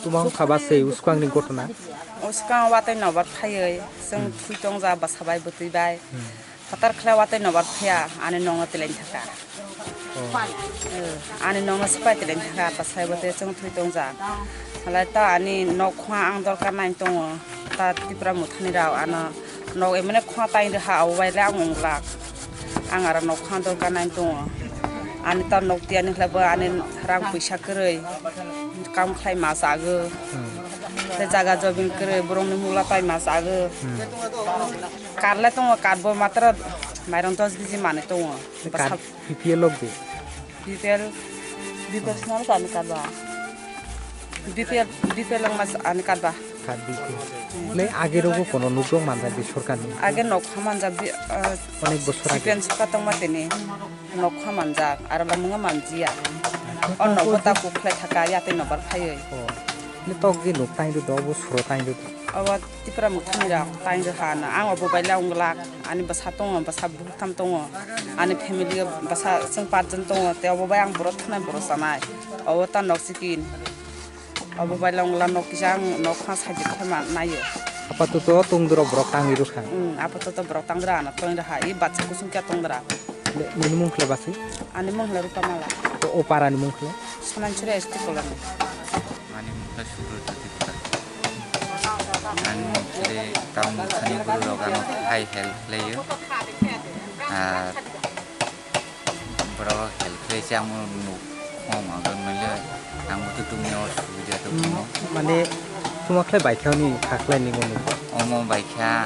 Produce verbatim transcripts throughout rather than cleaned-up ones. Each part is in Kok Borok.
Tuma wngkha ba se uskang ni gotona? Uskang watwi nobar phaiwi, chwng Hmm. thwi tongja bwsa bai bwtwi bai. Hmm. Phatar khlai watwi nobar phaiya, ani nokno twilai thaka. Oh. Eh, ani nokno swpai twilai thaka, bwsai bwtwi chwng thwi tongja. Halai ta ani nok khwa ang dorkar nai tongo, ta Tripura Mothani rao ano nok emani khwa tai rwha, abo bai le ang wnglak. Ang aro nok khang dorkar nai tongo. Ani ta nok tiyani khlai bo ani rang puisa kwrwi kam khlai ma chago. Hmm. Tei jaga jobin kwrwi borokni mula tai ma chago. Hmm. Kar le tongo, kar bo matro mairang dos kg manwi tongo. Kar Bwsa B P L lok di. B P L, B P L swnam sa ani kar ba. B P L, B P L wngma sa ani kar ba. Kar B P L. Nai age rogo kono nuk rok manjak di sorkar ni? Age nok ha manjak di, ah, Onek bosor age. B P L sorkar tongma tini nok ha manjak, aro lamung manjia. O nok bo ta kuk khlai thaka, ya tei nobar phaiwi. Oh. Ni tok di nuk tang di do, bo suro tang di. Obo Tipra Mothani rok tai rwha no. Ang obo bai le wnglak. Ani bwsa tongo, bwsa butham tongo. Ani family o bwsa chwng pachjon tongo. Tei obo bai ang borok thwnai, borok chanai. Obo ta nok chikin. Obo bai le wnglak nok kisa ang nok khna side khe ma naio. Apatoto tungdorok borok tangwi rwkha. Hmm, apatoto borok tang rwha no tong rwha. I bachai kusung khe tong rwha. Nini mung khle basi? Ani mung khle Rupa Mala. O, o para ni mung khle? Sonansuri S T colony. Ani mung khe Subrata Tripura. Ani mung khe tamo thani guru rok ano hai help khlaio. Ar borok help khlai se amo nuk khoma gwn manya ang bo tongmani osubida tongmo. Mane tuma khlai baikha ni kha khlai ni gwn nuk. Omo baikha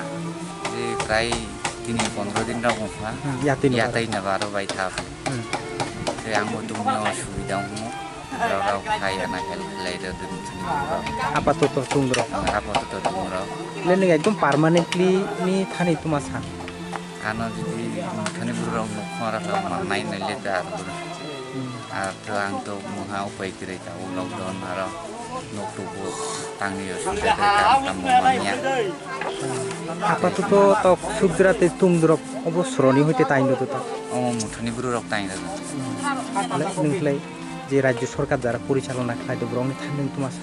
je prai tini pondro din rok wngkha. Hmm, ya tini ya baro. Tai na baro bai thap. Hmm. Te ang bo tongmani osubida wngmo. Rok rok khai ana help khlai rw dun thani rok. Apatoto tungdorok. Apatoto tungdorok. Le nung ekdom permanently ni thani tuma sa. Ano jodi thani borok nuk khora kha mannai nai le ta aro. Hmm. Ar to ang to mungha upai kwrwi ta o lockdown aro nuk tubu tangni yo sujak kam tam manya. Apatoto to sukjra te tungdorok obo sroni hoite tain do to. Omo muthani borok tain do. Hmm. Le nung khlai je rajyo sorkar jara porichalona khlai do borokni thani tuma sa.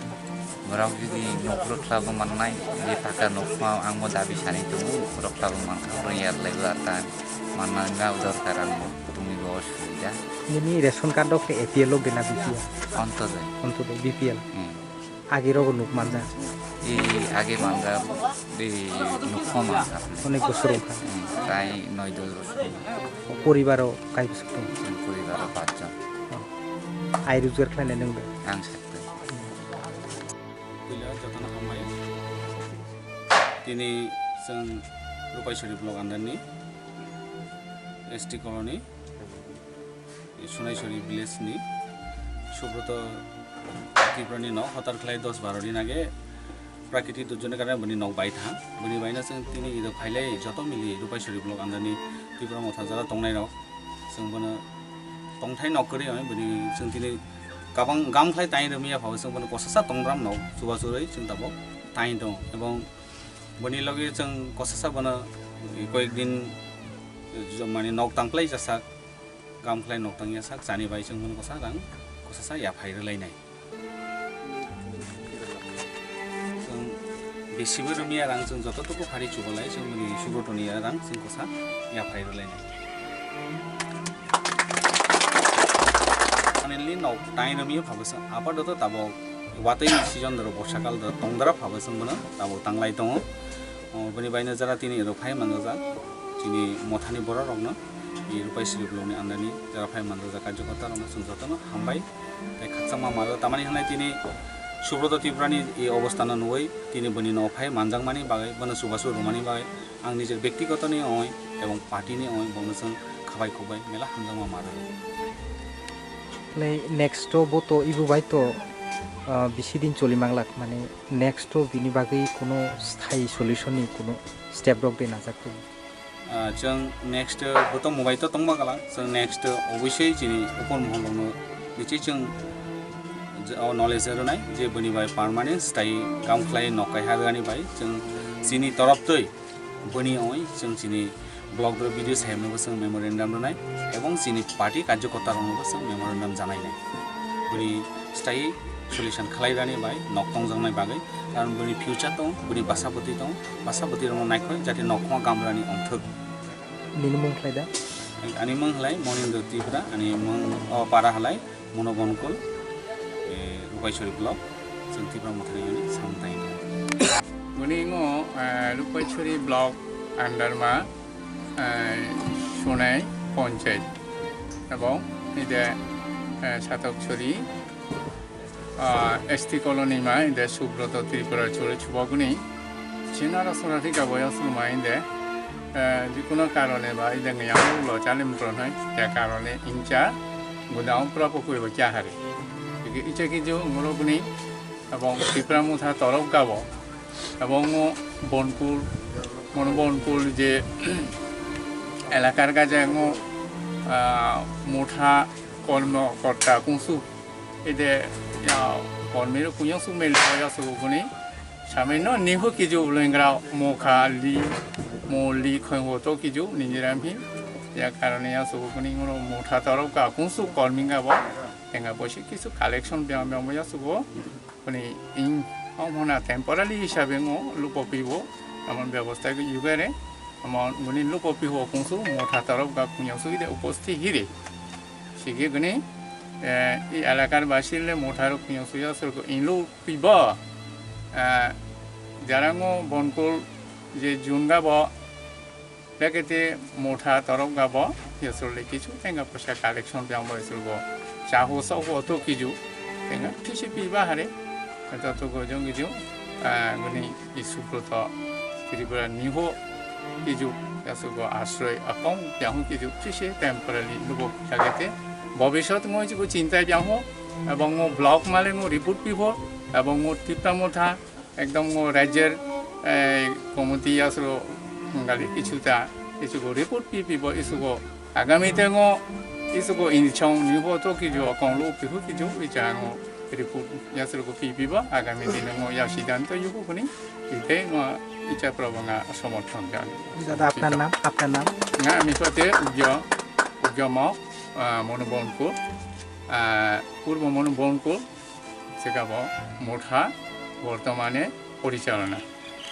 Borok jodi nok rwkhlabo mannai, je taka nokma ang bo dabi sani tongo, rwkhlabo mankha, oro yarlaibo ata manna wngya dorkar ang bo, tongni bo osubida. Nini ration card rok khe A P L rok de na B P L? Ontodoi. Ontodoi, B P L. Hmm. Age rogo nuk manja? E age manja, e nokma manja. Onek bosor wngkha. Hmm, prai noi dos bosor. Poribaro kai bwswk tongo? Poribaro pachjon. Oh. Ai rojgar khlainai nwng de? Ang sakto. Puila jotono hambai. Tini chwng Rupaisori block under ni S T colony, Sunaisori village ni Subroto Tripura ni nok hotar khlai dos baro din age prakriti durjoni karone bini nok bai thang. Bini baino chwng tini ido phailai joto mili Rupaisori block under ni Tripura Motha jora tongnai rok. Chwng bono tongthai nok kwrwi oi bini chwng tini kabang gam khlai tai rwmya phabo chwng bono kosasa tongram nok chubachu rwi chwng tabok tai tongo. Ebong boni loge chwng kosasa bono koyek din, eh, mane nok tang khlai jasak, gam khlai nok tang yasak, chani bai chwng bono kosa rang kosasa yaphai rwlainai. Chwng bisibo rwmya rang chwng joto tuku phari chubalai chwng bini Subrotoni rang chwng kosa yaphai rwlainai. Finally nok tai rwmya phabo chwng apadoto tabok watwi season doro borsa kal doro tongdara phabo chwng bono tabok tanglai tongo. O, bini baino jara tini rok phai manjak chini mothani borok rokno, i Rupaisori block ni andani jara phai manjak karjakota rokno chwng jotono hambai. Tei khakchangma maro tamani hwnai tini Subroto Tripura ni i obostha no nugwi tini bini no phai manjakmani bagwi, bono chubachu rwmani bagwi ang nijor bektigoto ni oi ebong party ni oi bono chwng khabai khukbai mela hamjakma maro. Tei next o bo to ibu bai to, ah, bisi din choli manglak, mane next o bini bagwi kuno sthayi solution ni kuno step rok de najak tong. Ah, chwng next, uh, bo tongmo bai to tongma kalang. Chwng next, uh, obviously chini upor mohol rokno bichi chwng je, o knowledge rwnai je bini bai permanent sthayi kam khlai nok kaiha rwani bai chwng chini torop twi bini oi chwng chini block doro B D O saheb no bo chwng memorandum rwnai ebong chini party karjakota rokno bo chwng memorandum janai nai. Bini sthayi Solution khlai rani bai nok tongjaknai bagwi, karon bini future tong, bini basa bwtwi tong, basa bwtwi rokno naikhoi jate nok khuma gamrani ongthok. Nini mung khlai da? Ani mung halai Monindra Tripura, ani mung o para halai Mono Bonkol, eh, Rupaisori block, chwng Tipra Mothani hwnwi samung tangwi tongo. Bini ngo, eh, Rupaisori block under ma, eh, Sonai Panchayat, ebong ide, eh, Satok Chori, ah, S T colony ma inde Subroto Tripura churi chuboguni. Chinara sora thika boya suma inde, eh, jikuno karone ba inde ngiya ulo chalim pronai, ya karone incha gudang pura pokui bo kya hari. Iki icha ki jo ngoroguni, abong Tipra Motha torok gabo, abong Bonkul, Mono Bonkul je elakar gaja ngo, ah, Motha kormo korta kungsu ide ya kormiro kunyang suk meli ya suk buni samino niho kiju lengra mokha li mo li khoi ho to kiju ningiram hi ya karone ya suk buni ngono Motha torok ka kungsu korminga bo tenga bosi kisu collection biang biang ya suk bo buni in ong hona temporary hisabe ngo lupo pibo amon bebosta yugare amon buni lupo pibo kungsu Motha torok ka kunyang suk ide uposti hire. Sigi gini, eh, i elakar basi le Motha rok kunyang suya sorgo inlo pibo, eh, jarango Bonkul je June ga bo, lekete Motha torok ga bo, yasol le kichu tenga poisa collection jang bo yasol go, chaho soho to kiju, tenga thisi piba hare, to to go jong kiju, eh, gini i Subroto Tripura niho kijuk yasugo asroi akong yang kijuk chise temporary nubo jagete bobisot ngoi jugo chintai yang ho ebong ngo block male ngo report pibo ebong ngo Tipra Motha ekdom ngo rajyer, eh, committee yasro ngali kichuta kichugo report pi pibo isugo agami tengo isugo inchong niho to kijuk akong lo pihu kijuk icha ngo report yasro ko pi pibo agami dino ngo ya siddhanto yugo kuni. Ite ngo icha probanga somorthon jani. দাদা, আপনার নাম? আপনার নাম? Nga ami sote Ugyo, Ugyo Mok, ah, Mono Bonkul, ah, Purbo Mono Bonkul, sekabo Motha, bortomane porichalona.